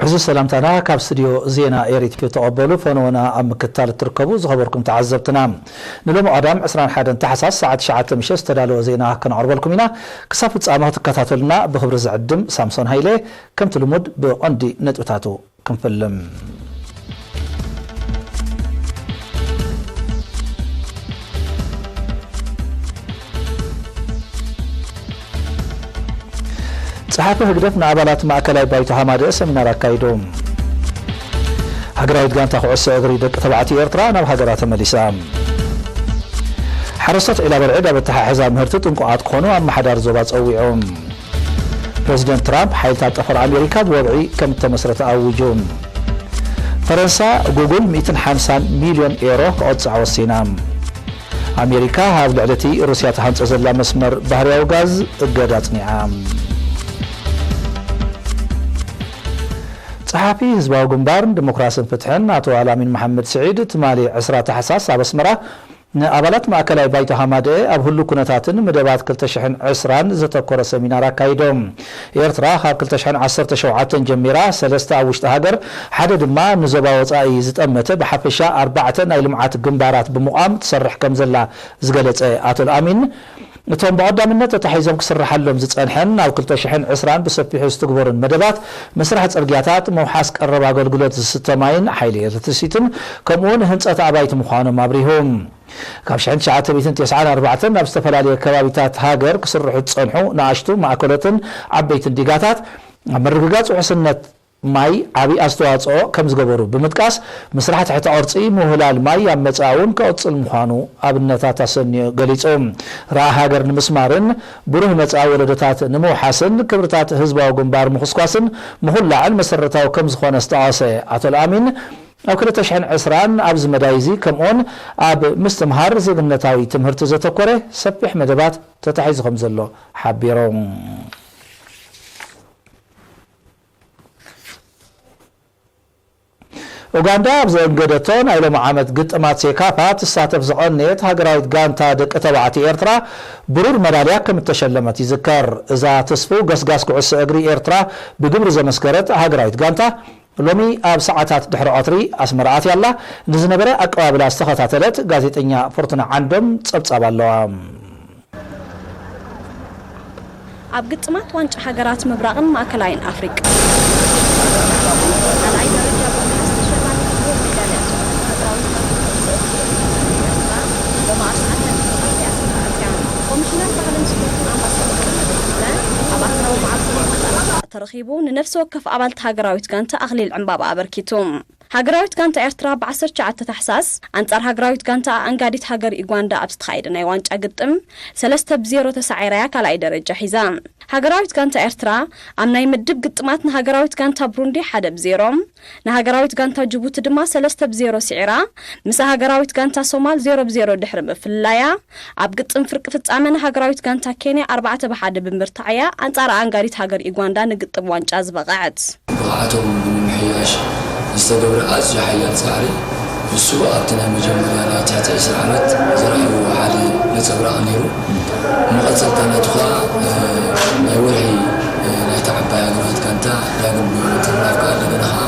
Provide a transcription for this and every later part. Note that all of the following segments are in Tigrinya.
ሕዚ ሰላምታና ካብ ስቱድዮ ዜና ኤሪትዮ ተቐበሉ። ፈነወና ኣብ ምክትታል እትርከቡ ዝኸበርኩም ተዓዘብትና፣ ንሎሚ ቀዳም ዕስራን ሓደን ታሕሳስ ሰዓት ትሽዓተ ምሸት ዝተዳለወ ዜና ከነቕርበልኩም ኢና። ክሳብ ፍጻመ ክትከታተሉና ብኽብሪ ዝዕድም ሳምሶን ሃይለ። ከምቲ ልሙድ ብቐንዲ ነጥብታቱ ክንፍልም። ጸሓፊ ህግደፍ ንኣባላት ማእከላይ ባይቶ ሃማደኤ ሰሚናር ኣካይዱ። ሃገራዊት ጋንታ ኩዕሶ እግሪ ደቂ ተባዕትዮ ኤርትራ ናብ ሃገራ ተመሊሳ። ሓረስቶት ዒላበርዕድ ኣብ ኣተሓሕዛ ምህርቲ ጥንቁቓት ክኾኑ ኣመሓዳሪ ዞባ ጸዊዑ። ፕረዚደንት ትራምፕ ሓይልታት ጠፈር ኣሜሪካ ብወግዒ ከም እተመስረተ ኣዊጁ። ፈረንሳ፣ ጉግል ሚእትን ሓምሳን ሚልዮን ኤሮ ክቐጽዓ ወሲና። ኣሜሪካ ኣብ ልዕሊ እቲ ሩስያ ትሃንጾ ዘላ መስመር ባህርያዊ ጋዝ እገዳ ኣጽኒዓ። ጸሓፊ ህዝባዊ ግንባር ንዲሞክራስን ፍትሕን ኣቶ ኣልኣሚን መሓመድ ስዒድ ትማሊ ዕስራ ታሕሳስ ኣብ ኣስመራ ንኣባላት ማእከላይ ባይቶ ሃማደኤ ኣብ ህሉው ኩነታትን መደባት ክልተ ሽሕን ዕስራን ዘተኮረ ሰሚናር ኣካይዶም። ኤርትራ ካብ ክልተ ሽሕን ዓሰርተ ሸውዓተን ጀሚራ ሰለስተ ኣብ ውሽጢ ሃገር፣ ሓደ ድማ ንዞባ ወጻኢ ዝጠመተ ብሓፈሻ ኣርባዕተ ናይ ልምዓት ግንባራት ብምቋም ትሰርሕ ከም ዘላ ዝገለጸ ኣቶ ኣልኣሚን፣ እቶም ብቐዳምነት ተታሒዞም ክስርሓሎም ዝጸንሐን ኣብ ክልተ ሽሕን ዕስራን ብሰፊሑ ዝትግበሩን መደባት፣ ምስራሕ ጽርግያታት፣ ምውሓስ ቀረብ ኣገልግሎት ዝስተ ማይን ሓይሊ ኤሌክትሪሲቲን፣ ከምኡውን ህንጸት ኣባይቲ ምዃኖም ኣብሪሁ። ካብ ሽሕን ትሽዓተ ሚእትን ተስዓን ኣርባዕተን ኣብ ዝተፈላለየ ከባቢታት ሃገር ክስርሑ ዝጸንሑ ንኣሽቱ ማእከሎትን ዓበይትን ዲጋታት ኣብ ምርግጋጽ ውሕስነት ማይ ዓቢ ኣስተዋጽኦ ከም ዝገበሩ ብምጥቃስ፣ ምስራሕ ትሕተ ቅርጺ ምውህላል ማይ ኣብ መጻኢ እውን ክቕጽል ምዃኑ ኣብነታት ኣሰንዩ ገሊጹ። ራእይ ሃገር ንምስማርን ብሩህ መጻኢ ወለዶታት ንምውሓስን ክብርታት ህዝባዊ ግንባር ምኹስኳስን ምኹላዕን መሰረታዊ ከም ዝኾነ ዝጠቐሰ ኣቶ ኣልኣሚን፣ ኣብ ክልተ ሽሕን ዕስራን ኣብዚ መዳይ እዚ ከምኡውን ኣብ ምስትምሃር ዜግነታዊ ትምህርቲ ዘተኮረ ሰፊሕ መደባት ተታሒዙ ከም ዘሎ ሓቢሮም። ኡጋንዳ ኣብ ዘእንገደቶ ናይ ሎሚ ዓመት ግጥማት ሴካፋ ትሳተፍ ዝቐነየት ሃገራዊት ጋንታ ደቂ ተባዕትዮ ኤርትራ ብሩር መዳልያ ከም እተሸለመት ይዝከር። እዛ ትስፉው ገስጋስ ኩዕሶ እግሪ ኤርትራ ብግብሪ ዘመስከረት ሃገራዊት ጋንታ፣ ሎሚ ኣብ ሰዓታት ድሕሪ ቀትሪ ኣስመራ ኣትያ ኣላ። ንዝነበረ ኣቀባብላ ዝተኸታተለት ጋዜጠኛ ፍርቱና ዓንዶም ጸብጻብ ኣለዋ። ኣብ ግጥማት ዋንጫ ሃገራት ምብራቕን ማእከላይን ኣፍሪቃ ካልኣይ ደረጃ ብምሓዝ ተሸላሚት ብሩር ሜዳልያ ዝኾነት ሃገራዊት ጋንታ ኩዕሶ እግሪ ኤርትራ፣ ሎሚ ኣብ ሰዓት ሓሙሽተ ኣትያ ኣትያ። ኮሚሽነር ባህልን ስፖርትን ኣምባሳደር ተመስገን ኣብ ኣታዊ መዓልቲ ተረኺቡ ንነፍሲ ወከፍ ኣባልቲ ሃገራዊት ጋንታ ኣኽሊል ዕምባባ ኣበርኪቱ። ሃገራዊት ጋንታ ኤርትራ ብ ዓሰርተ ትሽዓተ ታሕሳስ ኣንጻር ሃገራዊት ጋንታ ኣኣንጋዲት ሃገር ዩጋንዳ ኣብ ዝተኻየደ ናይ ዋንጫ ግጥም ሰለስተ ብ ዜሮ ተሳዒራ'ያ ካልኣይ ደረጃ ሒዛ። ሃገራዊት ጋንታ ኤርትራ ኣብ ናይ ምድብ ግጥማት ንሃገራዊት ጋንታ ብሩንዲ ሓደ ብ ዜሮ፣ ንሃገራዊት ጋንታ ጅቡቲ ድማ ሰለስተ ብ ዜሮ ስዒራ፣ ምስ ሃገራዊት ጋንታ ሶማል ዜሮ ብ ዜሮ ድሕሪ ምፍልላያ፣ ኣብ ግጥም ፍርቂ ፍጻመ ንሃገራዊት ጋንታ ኬንያ ኣርባዕተ ብ ሓደ ብምብርታዕ'ያ ኣንጻር ኣኣንጋዲት ሃገር ዩጋንዳ ንግጥም ዋንጫ ዝበቐዐት። ብቕዓቶም ንምምሕያሽ ዝተገብረ ኣዝዩ ሓያል ጻዕሪ፣ ንሱ ኣብቲ ናይ መጀመርያ ናይ ትሕቲ ዕስራ ዓመት ዘርኣይዎ ሓደ ነጸብራቕ ነይሩ። መቐጸልታ ናቱ ከኣ፣ እ፣ ናይ ወርሒ፣ እ፣ ናይታ ዓባይ ሃገራዊት ጋንታ ዳግም ብምትርናፍ ከኣ እንደገና ከኣ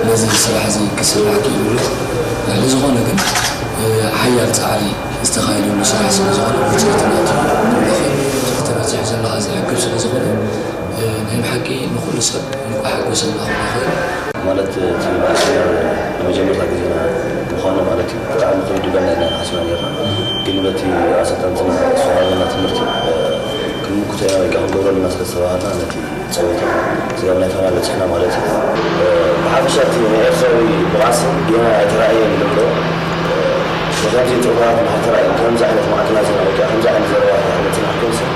ነዚ ስራሕ እዚ ክስራሕ ክኢሉ ኣሎ። ልዕሊ ዝኾነ ግን፣ እ፣ ሓያል ጻዕሪ ዝተኻየደሉ ስራሕ ስለ ዝኾነ፣ ውጽኢት ናቱ ክረኽብ ተበጺሑ ዘሎ ከኣ ዘዕግብ ስለ ዝኾነ፣ እ፣ ናይ ብሓቂ ንኹሉ ሰብ እንቋዕ ሓጎሰና ክብሎ እኽእል። ማለት፣ እቲ ማእሰር ንመጀመርታ ግዜና ምዃኑ ማለት እዩ። ብጣዕሚ ከቢድ ይብለና ኢና ሓሲብና ነይርና። ግን በቲ ኣሰልጠንትና ዝወሃበና ትምህርቲ፣ እ፣ ክንምክቶ ኢና ወይ ከዓ ክንገብረሉ ኢና ስለ ዝተባሃልና፣ ነቲ ጸወታ እዚ ኣብ ናይ ፋና በጺሕና ማለት እዩ። እ፣ ብሓፈሻ እቲ ናይ ኤርትራዊ ብቕዓት ጌና ኣይተራእየን ኢሉ ኣሎ። እ፣ ብኸምዚ ጥርታት እንድሕር ተራእዩ፣ ከምዚ ዓይነት ማዕከናት ዜና ወይ ከዓ ከምዚ ዓይነት ዘረባታት እንድሕር መጺና ክንከውን፣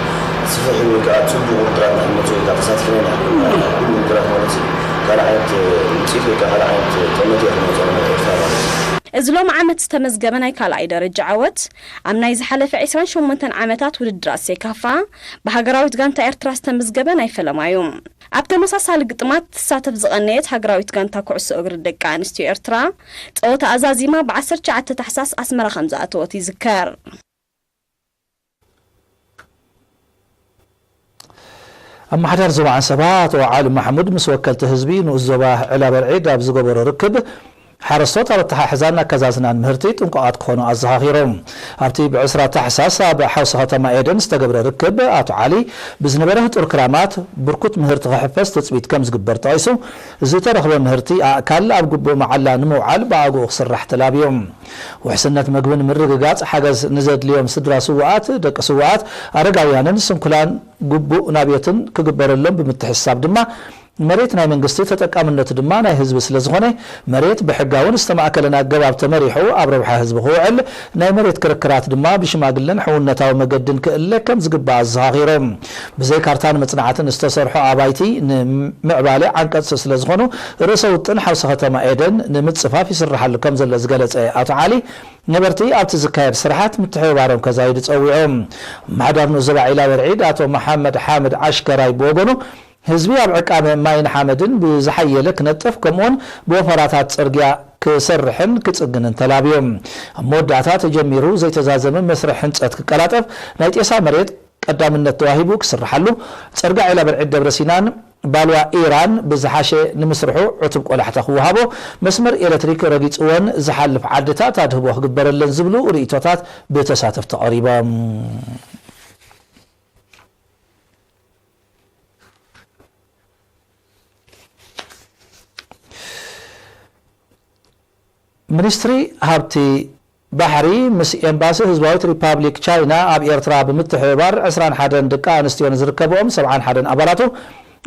ስፍሕ ኢሉ ወይ ከዓ ኣብ ጽቡቕ ውድድራት እንድሕር መጺኡ ወይ ከዓ ተሳቲፍና ኢና። ኩሉ ውድድራት ማለት እዩ፣ ካልእ ዓይነት ውጽኢት ወይ ከዓ ካልእ ዓይነት ጠመተ እዩ ክመጽኦ ማለት ኤርትራ ማለት እዩ። እዚ ሎም ዓመት ዝተመዝገበ ናይ ካልኣይ ደረጃ ዓወት፣ ኣብ ናይ ዝሓለፈ ዕስራን ሸሞንተን ዓመታት ውድድራት ሴካፋ ብሃገራዊት ጋንታ ኤርትራ ዝተመዝገበ ናይ ፈለማ እዩ። ኣብ ተመሳሳሊ ግጥማት ትሳተፍ ዝቐነየት ሃገራዊት ጋንታ ኩዕሶ እግሪ ደቂ ኣንስትዮ ኤርትራ፣ ጸወታ ኣዛዚማ ብ ዓሰርተ ትሽዓተ ታሕሳስ ኣስመራ ከም ዝኣተወት ይዝከር። ኣመሓዳር ዞባ ዓንሰባ ኣቶ ዓሊ ማሕሙድ ምስ ወከልቲ ህዝቢ ንኡስ ዞባ ዕላበርዒድ ኣብ ዝገበሮ ርክብ፣ ሓረስቶት ኣብ ኣተሓሕዛን ኣከዛዝናን ምህርቲ ጥንቁቓት ክኾኑ ኣዘኻኺሮም። ኣብቲ ብዕስራ ታሕሳስ ኣብ ሓውሲ ከተማ ኤደን ዝተገብረ ርክብ፣ ኣቶ ዓሊ ብዝነበረ ህጡር ክራማት ብርኩት ምህርቲ ክሕፈስ ትጽቢት ከም ዝግበር ጠቒሱ፣ ዝተረኽበ ምህርቲ ኣእካል ኣብ ግቡእ መዓላ ንምውዓል ብኣግኡ ክስራሕ ተላብዮም። ውሕስነት መግብን ምርግጋጽ ሓገዝ ንዘድልዮም ስድራ ስውኣት፣ ደቂ ስውኣት፣ ኣረጋውያንን ስንኩላን ግቡእ ናብየትን ክግበረሎም ብምትሕስሳብ ድማ፣ መሬት ናይ መንግስቲ ተጠቃምነቱ ድማ ናይ ህዝቢ ስለ ዝኾነ፣ መሬት ብሕጋውን ዝተማእከለን ኣገባብ ተመሪሑ ኣብ ረብሓ ህዝቢ ክውዕል፣ ናይ መሬት ክርክራት ድማ ብሽማግለን ሕውነታዊ መገድን ክእለ ከም ዝግባእ ኣዘኻኺሮም። ብዘይ ካርታን መጽናዕትን ዝተሰርሑ ኣባይቲ ንምዕባለ ዓንቀጽ ስለ ዝኾኑ፣ ርእሰ ውጥን ሓውሲ ከተማ ኤደን ንምጽፋፍ ይስርሓሉ ከም ዘሎ ዝገለጸ ኣቶ ዓሊ፣ ነበርቲ ኣብቲ ዝካየድ ስራሓት ምትሕብባሮም ከዛይዱ ጸዊዑ። ኣመሓዳር ንኡስ ዞባ ዒላ በርዒድ ኣቶ መሓመድ ሓምድ ዓሽከራይ ብወገኑ፣ ህዝቢ ኣብ ዕቃበ ማይን ሓመድን ብዝሓየለ ክነጥፍ፣ ከምኡውን ብወፈራታት ጽርግያ ክሰርሕን ክጽግንን ተላብዮም። ኣብ መወዳእታ ተጀሚሩ ዘይተዛዘመ መስርሕ ህንጸት ክቀላጠፍ፣ ናይ ጤሳ መሬት ቀዳምነት ተዋሂቡ ክስርሓሉ፣ ጽርግያ ዒላ በርዒድ ደብረ ሲናን ባልዋ ኢራን ብዝሓሸ ንምስርሑ ዕቱብ ቆላሕታ ክወሃቦ፣ መስመር ኤሌክትሪክ ረጊጽወን ዝሓልፍ ዓድታት ኣድህቦ ክግበረለን ዝብሉ ርእይቶታት ብተሳተፍቲ ቀሪቦም። ሚኒስትሪ ሃብቲ ባሕሪ ምስ ኤምባሲ ህዝባዊት ሪፓብሊክ ቻይና ኣብ ኤርትራ ብምትሕብባር ዕስራን ሓደን ደቂ ኣንስትዮ ንዝርከብኦም ሰብዓን ሓደን ኣባላቱ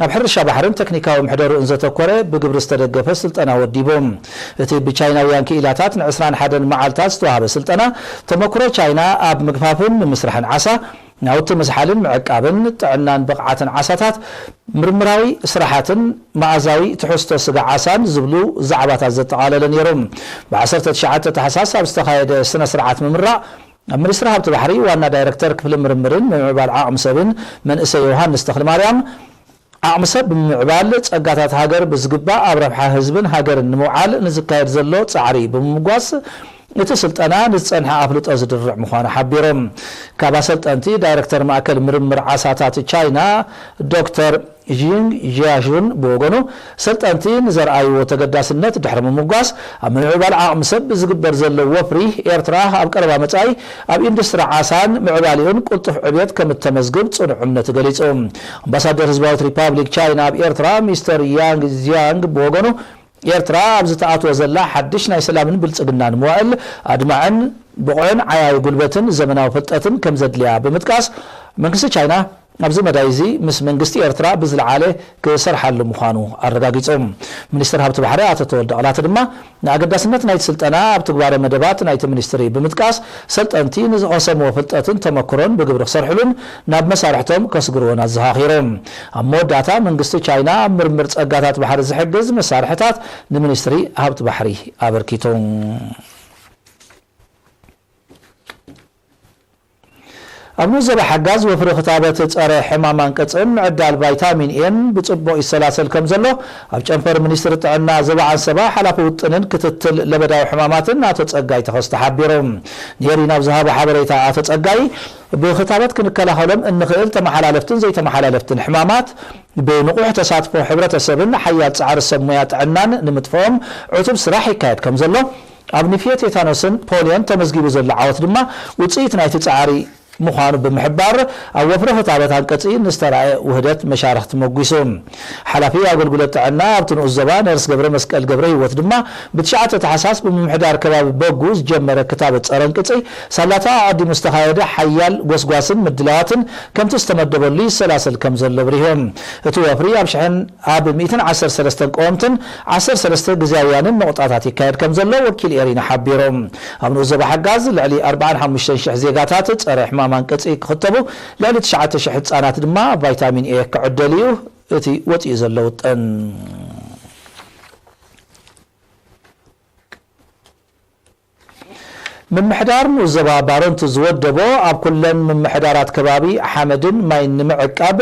ኣብ ሕርሻ ባሕርን ተክኒካዊ ምሕደርኡን ዘተኮረ ብግብሪ ዝተደገፈ ስልጠና ወዲቡ። እቲ ብቻይናውያን ክኢላታት ንዕስራን ሓደን መዓልታት ዝተዋህበ ስልጠና፣ ተመክሮ ቻይና ኣብ ምግፋፍን ምምስራሕን ዓሳ፣ ናውቲ ምዝሓልን ምዕቃብን፣ ጥዕናን ብቕዓትን ዓሳታት፣ ምርምራዊ ስራሓትን መኣዛዊ ትሕዝቶ ስጋ ዓሳን ዝብሉ ዛዕባታት ዘጠቓለለ ነይሩ። ብ ዓሰርተ ትሽዓተ ታሕሳስ ኣብ ዝተኻየደ ስነ ስርዓት ምምራቕ፣ ኣብ ሚኒስትሪ ሃብቲ ባሕሪ ዋና ዳይረክተር ክፍሊ ምርምርን ምምዕባል ዓቕሚ ሰብን መንእሰይ ዮሃንስ ተኽለማርያም፣ ዓቕሚ ሰብ ብምምዕባል ጸጋታት ሃገር ብዝግባእ ኣብ ረብሓ ህዝብን ሃገርን ንምውዓል ንዝካየድ ዘሎ ጻዕሪ ብምምጓስ፣ እቲ ስልጠና ንዝጸንሐ ኣፍልጦ ዝድርዕ ምዃኑ ሓቢሮም። ካብ ኣሰልጠንቲ፣ ዳይረክተር ማእከል ምርምር ዓሳታት ቻይና ዶክተር ዢንግ ዢያሹን ብወገኑ፣ ሰልጠንቲ ንዘርኣይዎ ተገዳስነት ድሕሪ ምምጓስ፣ ኣብ ምምዕባል ዓቕሚ ሰብ ብዝግበር ዘሎ ወፍሪ፣ ኤርትራ ኣብ ቀረባ መጻኢ ኣብ ኢንዱስትሪ ዓሳን ምዕባሌኡን ቅልጡፍ ዕብየት ከም እተመዝግብ ጽኑዕ እምነቱ ገሊጹ። ኣምባሳደር ህዝባዊት ሪፓብሊክ ቻይና ኣብ ኤርትራ ሚስተር ያንግ ዚያንግ ብወገኑ፣ ኤርትራ ኣብ ዝተኣትወ ዘላ ሓድሽ ናይ ሰላምን ብልጽግናን መዋእል፣ ኣድማዕን ብቑዕን ዓያዪ ጉልበትን ዘመናዊ ፍልጠትን ከም ዘድልያ ብምጥቃስ፣ መንግስቲ ቻይና ኣብዚ መዳይ እዚ ምስ መንግስቲ ኤርትራ ብዝለዓለ ክሰርሓሉ ምዃኑ ኣረጋጊጹ። ሚኒስትር ሃብቲ ባሕሪ ኣቶ ተወልደ ቕላተ ድማ፣ ንኣገዳስነት ናይቲ ስልጠና ኣብ ትግባረ መደባት ናይቲ ሚኒስትሪ ብምጥቃስ፣ ሰልጠንቲ ንዝቐሰምዎ ፍልጠትን ተመክሮን ብግብሪ ክሰርሕሉን ናብ መሳርሕቶም ከስግርዎን ኣዘኻኺሩ። ኣብ መወዳእታ፣ መንግስቲ ቻይና ኣብ ምርምር ጸጋታት ባሕሪ ዝሕግዝ መሳርሕታት ንሚኒስትሪ ሃብቲ ባሕሪ ኣበርኪቱ። ኣብ ንኡስ ዞባ ሓጋዝ፣ ወፍሪ ክታበት ጸረ ሕማም ኣንቀጽን ምዕዳል ቫይታሚን ኤን ብጽቡቕ ይሰላሰል ከም ዘሎ፣ ኣብ ጨንፈር ሚኒስትሪ ጥዕና ዞባ ዓንሰባ ሓላፊ ውጥንን ክትትል ለበዳዊ ሕማማትን ኣቶ ጸጋይ ተኸስተ ሓቢሩ። ኔሪ ናብ ዝሃቦ ሓበሬታ ኣቶ ጸጋይ፣ ብክታበት ክንከላኸሎም እንኽእል ተመሓላለፍትን ዘይተመሓላለፍትን ሕማማት፣ ብንቑሕ ተሳትፎ ሕብረተሰብን ሓያል ጻዕሪ ሰብ ሞያ ጥዕናን ንምጥፍኦም ዕቱብ ስራሕ ይካየድ ከም ዘሎ፣ ኣብ ንፍየ ቴታኖስን ፖልዮን ተመዝጊቡ ዘሎ ዓወት ድማ ውጽኢት ናይቲ ጻዕሪ ምዃኑ ብምሕባር፣ ኣብ ወፍሪ ክታበት ኣንቀጺ ንዝተራእየ ውህደት መሻርኽቲ መጒሱ። ሓላፊ ኣገልግሎት ጥዕና ኣብቲ ንኡስ ዞባ ነርስ ገብረ መስቀል ገብረ ህይወት ድማ፣ ብትሽዓተ ታሕሳስ ብምምሕዳር ከባቢ በጉ ዝጀመረ ክታበት ጸረ ኣንቅጺ፣ ሳላታ ኣቐዲሙ ዝተኻየደ ሓያል ጎስጓስን ምድላዋትን ከምቲ ዝተመደበሉ ይሰላሰል ከም ዘሎ ኣብሪሁ። እቲ ወፍሪ ኣብ ሽሕን ኣብ ሚእትን ዓሰርተ ሰለስተን ቀወምትን ዓሰርተ ሰለስተ ግዝያውያንን ነቑጣታት ይካየድ ከም ዘሎ ወኪል ኤሪና ሓቢሩ። ኣብ ንኡስ ዞባ ሓጋዝ ልዕሊ ኣርባዓን ሓሙሽተን ሽሕ ዜጋታት ጸረ ሕማም ኣንቅጺ ክኽተቡ፣ ልዕሊ ትሽዓተ ሽሕ ህጻናት ድማ ቫይታሚን ኤ ክዕደል እዩ እቲ ወጺኡ ዘሎ ውጥን። ምምሕዳር ንኡስ ዞባ ባረንቱ ዝወደቦ፣ ኣብ ኩለን ምምሕዳራት ከባቢ ሓመድን ማይን ንምዕቃብ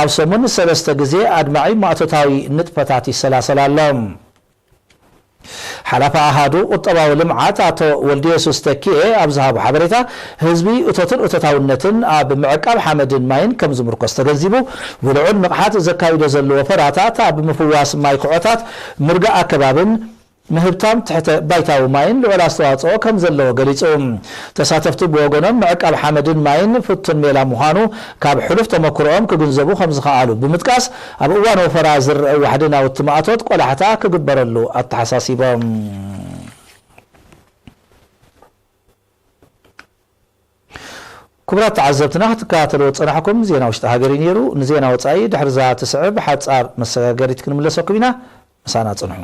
ኣብ ሰሙን ሰለስተ ግዜ ኣድማዒ ማእቶታዊ ንጥፈታት ይሰላሰል ኣሎ። ሓላፊ ኣሃዱ ቁጠባዊ ልምዓት ኣቶ ወልደየሱስ ተኪኤ ኣብ ዝሃቦ ሓበሬታ፣ ህዝቢ እቶትን እቶታውነትን ኣብ ምዕቃብ ሓመድን ማይን ከም ዝምርኮስ ተገንዚቡ፣ ብልዑል ንቕሓት ዘካይዶ ዘሎ ወፈራታት ኣብ ምፍዋስ ማይ ክዖታት፣ ምርጋእ ኣከባብን ምህብታም ትሕተ ባይታዊ ማይን ልዑል ኣስተዋጽኦ ከም ዘለዎ ገሊጹ። ተሳተፍቲ ብወገኖም፣ ምዕቃብ ሓመድን ማይን ፍቱን ሜላ ምዃኑ ካብ ሕሉፍ ተመክሮኦም ክግንዘቡ ከም ዝኸኣሉ ብምጥቃስ፣ ኣብ እዋን ወፈራ ዝረአ ዋሕዲ ናውቲ ማእቶት ቆላሕታ ክግበረሉ ኣተሓሳሲቦም። ክቡራት ተዓዘብትና፣ ክትከታተልዎ ዝጸናሕኩም ዜና ውሽጢ ሃገር እዩ ነይሩ። ንዜና ወጻኢ ድሕሪ እዛ ትስዕብ ሓጻር መሰጋገሪት ክንምለሰኩም ኢና። ምሳና ጽንሑ።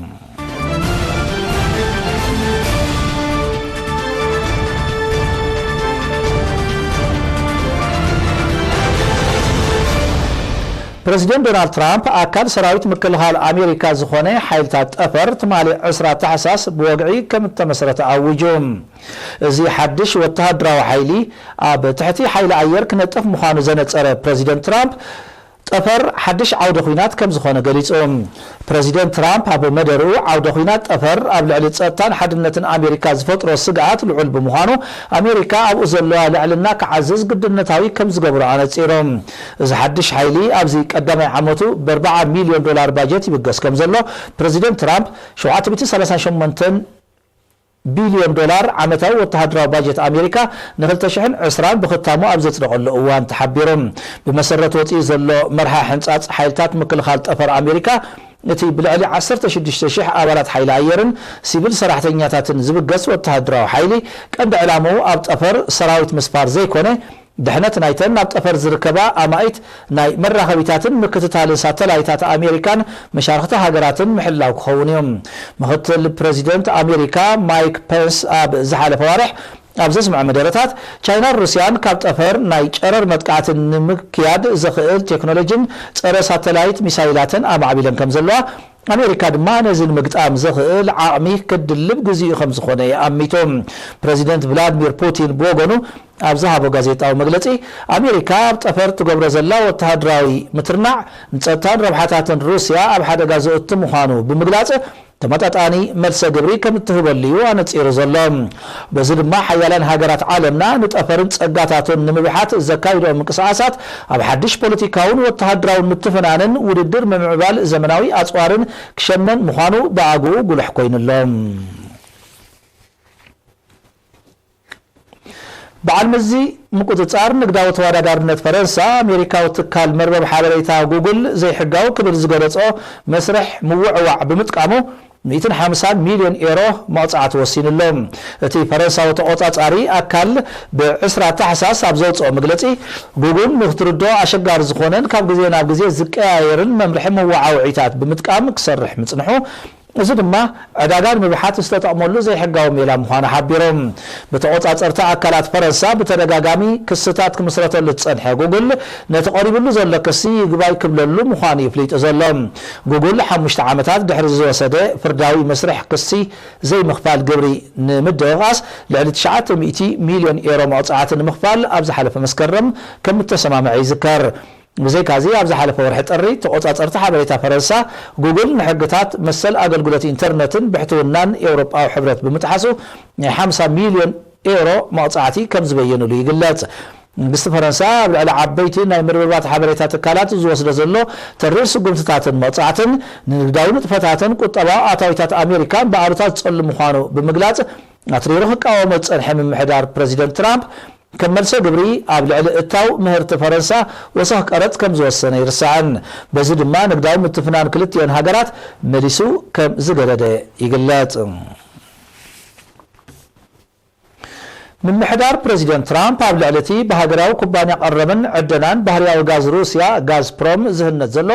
ፕረዚደንት ዶናልድ ትራምፕ፣ ኣካል ሰራዊት ምክልኻል ኣሜሪካ ዝኾነ ሓይልታት ጠፈር፣ ትማሊ ዕስራ ታሕሳስ ብወግዒ ከም እተመስረተ ኣዊጁ። እዚ ሓድሽ ወተሃደራዊ ሓይሊ፣ ኣብ ትሕቲ ሓይሊ ኣየር ክነጥፍ ምዃኑ ዘነጸረ ፕረዚደንት ትራምፕ፣ ጠፈር ሓድሽ ዓውደ ኲናት ከም ዝኾነ ገሊጹ። ፕረዚደንት ትራምፕ ኣብ መደርኡ፣ ዓውደ ኲናት ጠፈር ኣብ ልዕሊ ጸጥታን ሓድነትን ኣሜሪካ ዝፈጥሮ ስግኣት ልዑል ብምዃኑ፣ ኣሜሪካ ኣብኡ ዘለዋ ልዕልና ክዓዝዝ ግድነታዊ ከም ዝገብሮ ኣነጺሩ። እዚ ሓድሽ ሓይሊ ኣብዚ ቀዳማይ ዓመቱ ብኣርባዓ ሚልዮን ዶላር ባጀት ይብገስ ከም ዘሎ ፕረዚደንት ትራምፕ ሸውዓተ ሚእቲ ሰላሳን ሸሞንተን ቢልዮን ዶላር ዓመታዊ ወተሃደራዊ ባጀት ኣሜሪካ ንክልተ ሽሕን ዕስራን ብኽታሙ ኣብ ዘጽደቐሉ እዋን ተሓቢሩ። ብመሰረት ወጺኡ ዘሎ መርሃ ሕንጻጽ ሓይልታት ምክልኻል ጠፈር ኣሜሪካ፣ እቲ ብልዕሊ ዓሰርተ ሽዱሽተ ሽሕ ኣባላት ሓይሊ ኣየርን ሲቪል ሰራሕተኛታትን ዝብገስ ወተሃደራዊ ሓይሊ፣ ቀንዲ ዕላምኡ ኣብ ጠፈር ሰራዊት ምስፋር ዘይኮነ፣ ድሕነት ናይተን ናብ ጠፈር ዝርከባ ኣማኢት ናይ መራኸቢታትን ምክትታልን ሳተላይታት ኣሜሪካን መሻርኽቲ ሃገራትን ምሕላው ክኸውን እዩ። ምኽትል ፕረዚደንት ኣሜሪካ ማይክ ፐንስ ኣብ ዝሓለፈ ኣዋርሕ ኣብ ዘስምዖ መደረታት፣ ቻይናን ሩስያን ካብ ጠፈር ናይ ጨረር መጥቃዕቲ ንምክያድ ዘኽእል ቴክኖሎጂን ጸረ ሳተላይት ሚሳይላትን ኣማዕቢለን ከም ዘለዋ፣ ኣሜሪካ ድማ ነዚ ንምግጣም ዘኽእል ዓቕሚ ክትድልብ ግዜኡ ከም ዝኾነ ኣሚቱ። ፕረዚደንት ቭላድሚር ፑቲን ብወገኑ ኣብ ዝሃቦ ጋዜጣዊ መግለጺ፣ ኣሜሪካ ኣብ ጠፈር ትገብሮ ዘላ ወተሃደራዊ ምትርናዕ ንጸጥታን ረብሓታትን ሩስያ ኣብ ሓደጋ ዘእቱ ምዃኑ ብምግላጽ፣ ተመጣጣኒ መልሰ ግብሪ ከም እትህበሉ እዩ ኣነጺሩ ዘሎ። በዚ ድማ ሓያላን ሃገራት ዓለምና ንጠፈርን ጸጋታቱን ንምብሓት ዘካይድኦ ምንቅስቓሳት ኣብ ሓድሽ ፖለቲካውን ወተሃደራውን ምትፍናንን ውድድር ምምዕባል ዘመናዊ ኣጽዋርን ክሸመን ምዃኑ ብኣግኡ ጉልሕ ኮይኑ'ሎ። በዓል መዚ ምቁጽጻር ንግዳዊ ተወዳዳርነት ፈረንሳ፣ ኣሜሪካዊ ትካል መርበብ ሓበሬታ ጉግል ዘይሕጋዊ ክብል ዝገለጾ መስርሕ ምውዕዋዕ ብምጥቃሙ፣ ሚእትን ሓምሳን ሚልዮን ኤሮ መቕጻዕቲ ወሲኑ'ሎ። እቲ ፈረንሳዊ ተቖጻጻሪ ኣካል ብዕስራ ታሕሳስ ኣብ ዘውጽኦ መግለጺ፣ ጉግል ንክትርዶ ኣሸጋሪ ዝኾነን ካብ ግዜ ናብ ግዜ ዝቀያየርን መምርሒ መወዓውዒታት ብምጥቃም ክሰርሕ ምጽንሑ፣ እዚ ድማ ዕዳጋ ንምብሓት ዝተጠቕመሉ ዘይሕጋዊ ሜላ ምዃኑ ሓቢሩ። ብተቖጻጸርቲ ኣካላት ፈረንሳ ብተደጋጋሚ ክስታት ክምስረተሉ ዝጸንሐ ጉግል፣ ነቲ ቀሪቡሉ ዘሎ ክሲ ይግባይ ክብለሉ ምዃኑ እዩ ፍሊጡ ዘሎ። ጉግል ሓሙሽተ ዓመታት ድሕሪ ዝወሰደ ፍርዳዊ መስርሕ ክሲ ዘይምኽፋል ግብሪ ንምድቕቓስ፣ ልዕሊ ትሽዓተ ሚእቲ ሚልዮን ኤሮ መቕጻዕቲ ንምኽፋል ኣብ ዝሓለፈ መስከረም ከም እተሰማምዐ ይዝከር። ብዘይካዚ፣ ኣብ ዝሓለፈ ወርሒ ጥሪ፣ ተቖጻጸርቲ ሓበሬታ ፈረንሳ፣ ጉግል ንሕግታት መሰል ኣገልግሎት ኢንተርነትን ብሕትውናን ኤውሮጳዊ ሕብረት ብምጥሓሱ፣ ናይ ሓምሳ ሚልዮን ኤሮ መቕጻዕቲ ከም ዝበየኑሉ ይግለጽ። መንግስቲ ፈረንሳ ኣብ ልዕሊ ዓበይቲ ናይ መርበባት ሓበሬታ ትካላት ዝወስዶ ዘሎ ተሪር ስጉምትታትን መቕጻዕትን፣ ንንግዳዊ ንጥፈታትን ቁጠባዊ ኣታዊታት ኣሜሪካን ብኣሉታ ዝጸሉ ምዃኑ ብምግላጽ፣ ኣትሪሩ ክቃወሞ ዝጸንሐ ምምሕዳር ፕረዚደንት ትራምፕ፣ ከም መልሰ ግብሪ ኣብ ልዕሊ እታው ምህርቲ ፈረንሳ ወሰኽ ቀረጽ ከም ዝወሰነ ኣይርሳዕን። በዚ ድማ ንግዳዊ ምትፍናን ክልቲኦን ሃገራት መሊሱ ከም ዝገደደ ይግለጽ። ምምሕዳር ፕረዚደንት ትራምፕ ኣብ ልዕሊ እቲ ብሃገራዊ ኩባንያ ቀረብን ዕደናን ባህርያዊ ጋዝ ሩስያ ጋዝፕሮም ዝህነጽ ዘሎ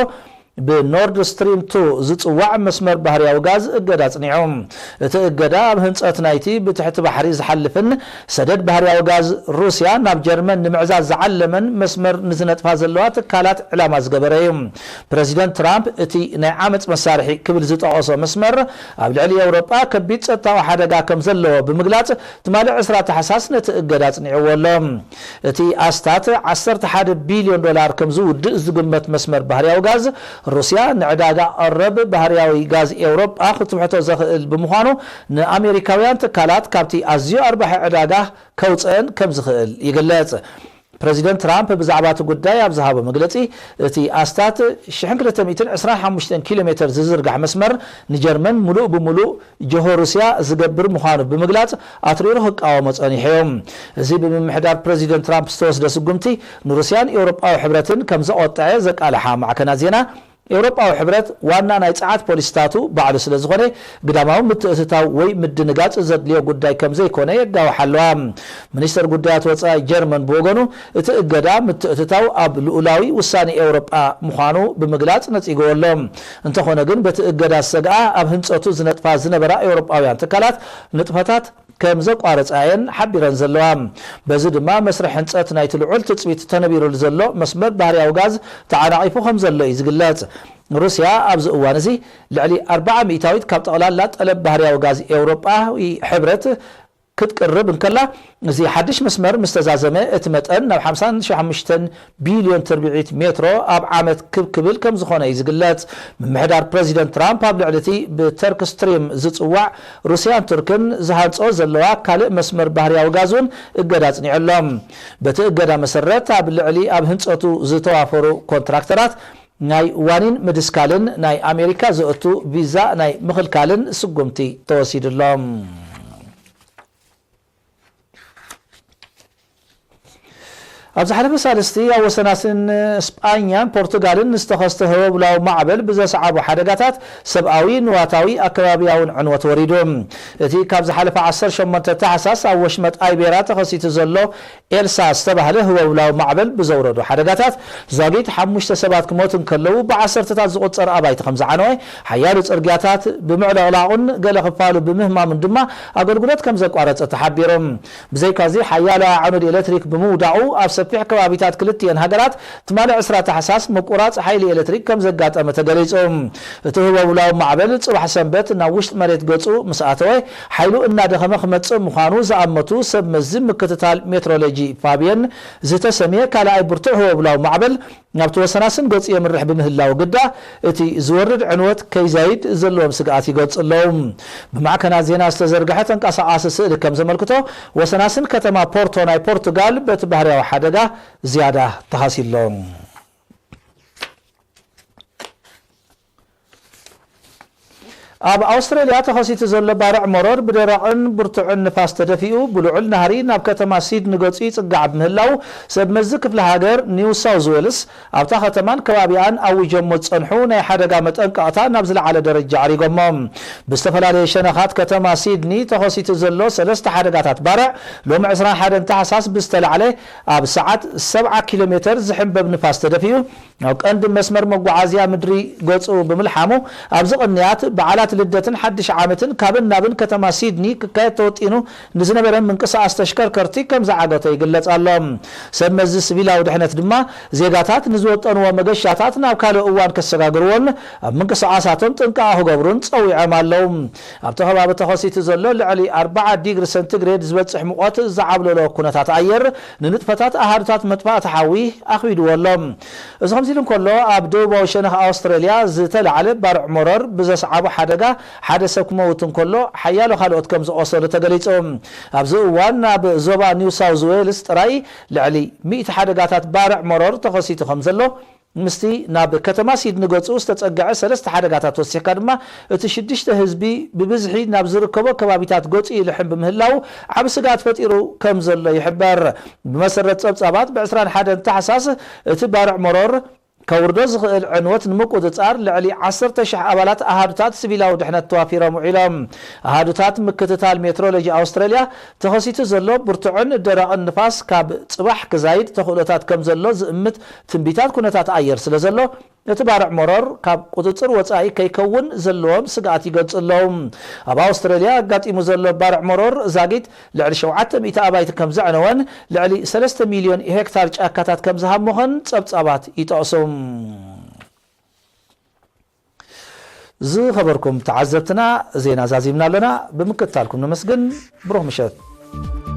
ብኖርድ ስትሪም ቱ ዝጽዋዕ መስመር ባህርያዊ ጋዝ እገዳ ኣጽኒዑ። እቲ እገዳ ኣብ ህንጸት ናይቲ ብትሕቲ ባሕሪ ዝሓልፍን ሰደድ ባህርያዊ ጋዝ ሩስያ ናብ ጀርመን ንምዕዛዝ ዝዓለመን መስመር ንዝነጥፋ ዘለዋ ትካላት ዕላማ ዝገበረ እዩ። ፕረዚደንት ትራምፕ እቲ ናይ ዓመጽ መሳርሒ ክብል ዝጠቐሶ መስመር ኣብ ልዕሊ ኤውሮጳ ከቢድ ጸጥታዊ ሓደጋ ከም ዘለዎ ብምግላጽ ትማሊ ዕስራ ታሕሳስ ነቲ እገዳ ኣጽኒዕዎ ኣሎ። እቲ ኣስታት ዓሰርተ ሓደ ቢልዮን ዶላር ከም ዝውድእ ዝግመት መስመር ባህርያዊ ጋዝ ሩስያ ንዕዳጋ ቀረብ ባህርያዊ ጋዝ ኤውሮጳ ክትብሕቶ ዘኽእል ብምዃኑ ንኣሜሪካውያን ትካላት ካብቲ ኣዝዩ ኣርባሒ ዕዳጋ ከውፅአን ከም ዝኽእል ይግለጽ። ፕረዚደንት ትራምፕ ብዛዕባ እቲ ጉዳይ ኣብ ዝሃቦ መግለጺ፣ እቲ ኣስታት ሽሕን ክልተ ሚእትን ዕስራን ሓሙሽተን ኪሎ ሜተር ዝዝርጋሕ መስመር ንጀርመን ሙሉእ ብሙሉእ ጆሆ ሩስያ ዝገብር ምዃኑ ብምግላጽ ኣትሪሩ ክቃወሞ ጸኒሑ እዩ። እዚ ብምምሕዳር ፕረዚደንት ትራምፕ ዝተወስደ ስጉምቲ ንሩስያን ኤውሮጳዊ ሕብረትን ከም ዘቖጠዐ ዘቃልሓ ማዕከናት ዜና ኤውሮጳዊ ሕብረት ዋና ናይ ጸዓት ፖሊሲታቱ ባዕሉ ስለ ዝኾነ ግዳማዊ ምትእትታው ወይ ምድንጋጽ ዘድልዮ ጉዳይ ከም ዘይኮነ የጋውሓ ኣለዋ። ሚኒስተር ጉዳያት ወጻኢ ጀርመን ብወገኑ እቲ እገዳ ምትእትታው ኣብ ልኡላዊ ውሳኔ ኤውሮጳ ምዃኑ ብምግላጽ ነጺግዎ ኣሎ። እንተኾነ ግን በቲ እገዳ ዝሰግኣ ኣብ ህንጸቱ ዝነጥፋ ዝነበራ ኤውሮጳውያን ትካላት ንጥፈታት ከም ዘቋረጻ እየን ሓቢረን ዘለዋ። በዚ ድማ መስርሕ ህንጸት ናይቲ ልዑል ትጽቢት ተነቢሩሉ ዘሎ መስመር ባህርያዊ ጋዝ ተዓናቒፉ ከም ዘሎ እዩ ዝግለጽ። ሩስያ ኣብዚ እዋን እዚ ልዕሊ ኣርብዓ ሚእታዊት ካብ ጠቕላላ ጠለብ ባህርያዊ ጋዝ ኤውሮጳዊ ሕብረት ክትቅርብ እንከላ፣ እዚ ሓድሽ መስመር ምስ ተዛዘመ እቲ መጠን ናብ ሓምሳን ሓሙሽተን ቢልዮን ትርብዒት ሜትሮ ኣብ ዓመት ክብ ክብል ከም ዝኾነ እዩ ዝግለጽ። ምምሕዳር ፕረዚደንት ትራምፕ ኣብ ልዕሊ እቲ ብተርክ ስትሪም ዝጽዋዕ ሩስያን ቱርክን ዝሃንጽኦ ዘለዋ ካልእ መስመር ባህርያዊ ጋዝ እውን እገዳ ኣጽኒዑ ኣሎ። በቲ እገዳ መሰረት ኣብ ልዕሊ ኣብ ህንጸቱ ዝተዋፈሩ ኮንትራክተራት ናይ ዋኒን ምድስካልን ናይ ኣሜሪካ ዘእቱ ቪዛ ናይ ምኽልካልን ስጉምቲ ተወሲዱሎም። ኣብ ዝሓለፈ ሳልስቲ ኣብ ወሰናስን ስጳኛን ፖርቱጋልን ዝተኸስተ ህወብላዊ ማዕበል ብዘስዓቦ ሓደጋታት ሰብኣዊ፣ ንዋታዊ፣ ኣከባብያውን ዕንወት ወሪዱ። እቲ ካብ ዝሓለፈ ዓሰርተ ሸሞንተ ታሕሳስ ኣብ ወሽመጥ ኣይቤራ ተኸሲቱ ዘሎ ኤልሳ ዝተባህለ ህወብላዊ ማዕበል ብዘውረዶ ሓደጋታት ዛጊት ሓሙሽተ ሰባት ክሞቱ እንከለዉ ብዓሰርተታት ዝቑጸር ኣባይቲ ከም ዝዓነወ፣ ሓያሎ ጽርግያታት ብምዕለቕላቑን ገለ ክፋሉ ብምህማሙን ድማ ኣገልግሎት ከም ዘቋረጸ ተሓቢሩ። ብዘይካዚ ሓያሎ ኣዕኑድ ኤሌክትሪክ ብምውዳቑ ኣብ ሰፊሕ ከባቢታት ክልቲኤን ሃገራት ትማሊ ዕስራ ታሕሳስ ምቁራጽ ሓይሊ ኤሌክትሪክ ከም ዘጋጠመ ተገሊጹ። እቲ ህወብላዊ ማዕበል ጽባሕ ሰንበት ናብ ውሽጢ መሬት ገጹ ምስ ኣተወ ሓይሉ እናደኸመ ክመጽእ ምዃኑ ዝኣመቱ ሰብ መዚ ምክትታል ሜትሮሎጂ ፋብየን ዝተሰምየ ካልኣይ ብርቱዕ ህወብላዊ ማዕበል ናብቲ ወሰናስን ገጹ የምርሕ ብምህላው ግዳ እቲ ዝወርድ ዕንወት ከይዛይድ ዘለዎም ስግኣት ይገልጹ ኣለዉ። ብማዕከናት ዜና ዝተዘርግሐ ተንቀሳቓሲ ስእሊ ከም ዘመልክቶ ወሰናስን ከተማ ፖርቶ ናይ ፖርቱጋል በቲ ባህርያዊ ሓደጋ ዝያዳ ተሃሲሎም። ኣብ ኣውስትራልያ ተኸሲቱ ዘሎ ባርዕ መሮር ብደረቕን ብርቱዕን ንፋስ ተደፊኡ ብልዑል ናህሪ ናብ ከተማ ሲድኒ ገጹ ይጽጋዕ ብምህላው ሰብ መዚ ክፍለ ሃገር ኒው ሳውዝ ዌልስ ኣብታ ከተማን ከባቢኣን ኣዊጀሞ ዝጸንሑ ናይ ሓደጋ መጠንቀቕታ ናብ ዝለዓለ ደረጃ ኣዕሪጎሞ። ብዝተፈላለየ ሸነኻት ከተማ ሲድኒ ተኸሲቱ ዘሎ ሰለስተ ሓደጋታት ባርዕ ሎሚ ዕስራን ሓደን ታሕሳስ ብዝተላዕለ ኣብ ሰዓት ሰብዓ ኪሎ ሜተር ዝሕንበብ ንፋስ ተደፊኡ ኣብ ቀንዲ መስመር መጓዓዝያ ምድሪ ገጹ ብምልሓሙ ኣብዚ ቅንያት በዓላት ልደትን ሓድሽ ዓመትን ካብን ናብን ከተማ ሲድኒ ክካየድ ተወጢኑ ንዝነበረ ምንቅስቓስ ተሽከርከርቲ ከም ዝዓገቶ ይግለጽ ኣሎ። ሰብ መዚ ስቪላዊ ድሕነት ድማ ዜጋታት ንዝወጠንዎ መገሻታት ናብ ካልእ እዋን ከሰጋግርዎን ኣብ ምንቅስቓሳቶም ጥንቃቐ ክገብሩን ጸዊዖም ኣለዉ። ኣብቲ ከባቢ ተኸሲቱ ዘሎ ልዕሊ ኣርብዓ ዲግሪ ሰንቲግሬድ ዝበጽሕ ሙቐት ዝዓብለሎ ኩነታት ኣየር ንንጥፈታት ኣሃዱታት መጥፋእቲ ሓዊ ኣኽቢድዎ ኣሎ። እዚ ከምዚ ኢሉ እንከሎ፣ ኣብ ደቡባዊ ሸነኽ ኣውስትራልያ ዝተላዕለ ባርዕ መሮር ብዘስዓቦ ሓደጋ ሓደ ሰብ ክመውት እንከሎ፣ ሓያሎ ካልኦት ከም ዝቖሰሉ ተገሊጹ። ኣብዚ እዋን ናብ ዞባ ኒው ሳውዝ ዌልስ ጥራይ ልዕሊ ሚእቲ ሓደጋታት ባርዕ መሮር ተኸሲቱ ከም ዘሎ፣ ምስቲ ናብ ከተማ ሲድኒ ገጹ ዝተጸግዐ ሰለስተ ሓደጋታት ወሲኽካ ድማ፣ እቲ ሽዱሽተ ህዝቢ ብብዝሒ ናብ ዝርከቦ ከባቢታት ገጹ ይልሕም ብምህላው ዓቢ ስግኣት ፈጢሩ ከም ዘሎ ይሕበር። ብመሰረት ጸብጻባት፣ ብ ዕስራን ሓደን ታሕሳስ እቲ ባርዕ መሮር ከውርዶ ዝኽእል ዕንወት ንምቁጽጻር ልዕሊ ዓሰርተ ሽሕ ኣባላት ኣሃዱታት ስቪላዊ ድሕነት ተዋፊሮም ውዒሎም። ኣሃዱታት ምክትታል ሜትሮሎጂ ኣውስትራልያ፣ ተኸሲቱ ዘሎ ብርቱዕን ደረቕን ንፋስ ካብ ጽባሕ ክዛይድ ተኽእሎታት ከም ዘሎ ዝእምት ትንቢታት ኩነታት ኣየር ስለ ዘሎ፣ ነቲ ባርዕ መሮር ካብ ቁጽጽር ወጻኢ ከይከውን ዘለዎም ስግኣት ይገልጹ ኣለዉ። ኣብ ኣውስትራልያ ኣጋጢሙ ዘሎ ባርዕ መሮር ዛጊት ልዕሊ ሸውዓተ ሚእቲ ኣባይቲ ከም ዘዕነወን ልዕሊ ሰለስተ ሚልዮን ሄክታር ጫካታት ከም ዝሃመኸን ጸብጻባት ይጠቕሱ። ዝኸበርኩም ተዓዘብትና፣ ዜና ዛዚምና ኣለና። ብምክትታልኩም ነመስግን። ብሩኽ ምሸት።